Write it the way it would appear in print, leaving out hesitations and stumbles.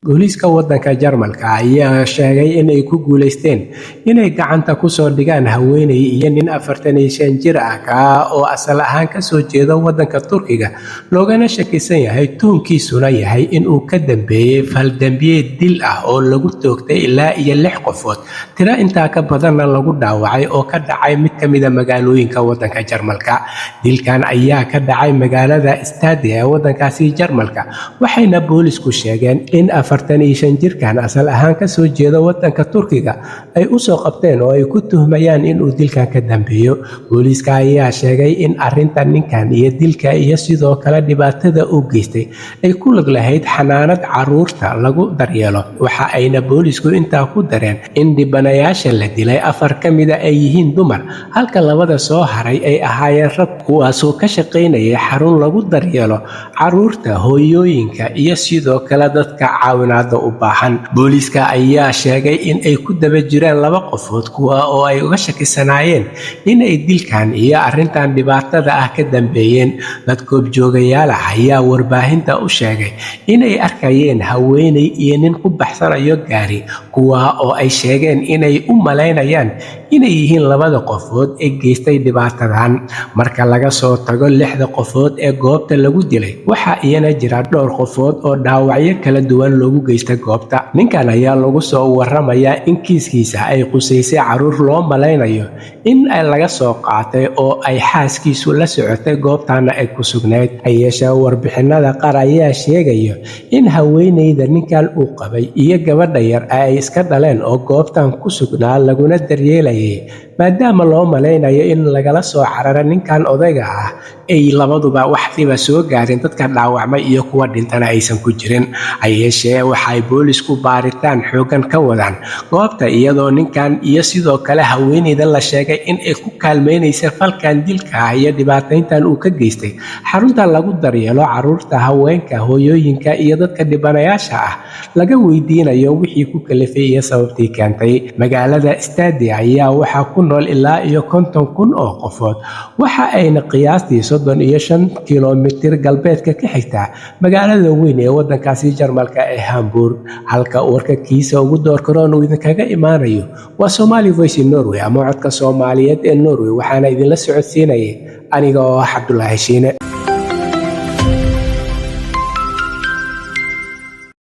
Booliiska waddanka Jarmalka ayaa sheegay inay ku guuleysteen inay gacanta ku soo dhigaan haweeney iyo nin 45 jir ah, kaa oo asal ahaan ka soo jeeda waddanka Turkiga, loogana shakisan yahay, tuhunkiisuna yahay inuu ka dambeeyey fal-dambiyeed dil ah oo lagu toogtay ilaa iyo lix qofood, tiro intaa ka badanna lagu dhaawacay, oo ka dhacay mid ka mid ah magaalooyinka waddanka Jarmalka. Dilkan ayaa ka dhacay magaalada Stade ee waddankaasi Jarmalka, waxayna boolisku sheegeen in 45 jirkan asal ahaan ka soo jeeda waddanka Turkiga ay u soo qabteen oo ay ku tuhmayaan inuu dilkan ka dambeeyo. Booliiska ayaa sheegay in arrinta ninkan iyo dilka iyo sidoo kale dhibaatada uu geystay ay ku lug lahayd xanaanad caruurta lagu daryeelo. Waxa ayna boolisku intaa ku dareen in dhibanayaasha la dilay afar ka mida ay yihiin dumar, halka labada soo haray ay ahaayeen rag, kuwaasoo ka shaqaynayay xarun lagu daryeelo caruurta, hooyooyinka iyo sidoo kale dadka caawinaada u baahan. Booliiska ayaa sheegay in ay ku daba jiraan laba qofood, kuwa oo ay uga shakisanaayeen inay dilkan iyo arrintan dhibaatada ah ka dambeeyeen. Dad goobjoogayaal ah ayaa warbaahinta u sheegay inay arkayeen haweeney iyo nin ku baxsanayo gaari, kuwa oo ay sheegeen inay u malaynayaan inay yihiin labada qofood ee geystay dhibaatadan. Marka laga soo tago lixda qofood ee goobta lagu dilay, waxaa iyana jira dhowr qofood oo dhaawacyo kala duwan loogu geystay goobta. Ninkan ayaa lagu soo waramayaa in kiiskiisa ay qusaysay caruur loo malaynayo in laga soo qaatay oo ay xaaskiisu la socotay, goobtana ay ku sugnayd. Hayeeshee, warbixinada qaar ayaa sheegaya in haweeneyda ninkan uu qabay iyo gabadha yar ay iska dhaleen oo goobtan ku sugnaa laguna daryeelayay, maadaama loo malaynayo in lagala soo carara ninkan odayga ah, ay labaduba wax dhiba soo gaarin, dadka dhaawacmay iyo kuwa dhintana aysan ku jirin. Hayeeshee, waxay boolisku baaritaan xooggan ka wadaan goobta, iyadoo ninkan iyo sidoo kale haweeneyda la sheegay in ay ku kaalmeynaysa falkan dilka ah iyo dhibaatayntan uu ka geystay xarunta lagu daryeelo caruurta, haweenka, hooyooyinka iyo dadka dhibanayaasha ah, laga weydiinayo wixii ku kalifay iyo sababtii keentay. Magaalada Stade ayaa waxaa ku nool ilaa iyo 50,000 oo qofood, waxa ayna qiyaastii 35 kilomitir galbeedka ka xigtaa magaalada weyn ee waddankaasi Jarmalka ee Hamburg. Halka warka kiisa ugu doorkaroon uu idinkaga imaanayo waa Somali Voice in Norway ama Codka Soomaaliyeed ee Norway, waxaana idinla socodsiinayay aniga oo ah Cabdulaahi Shiine.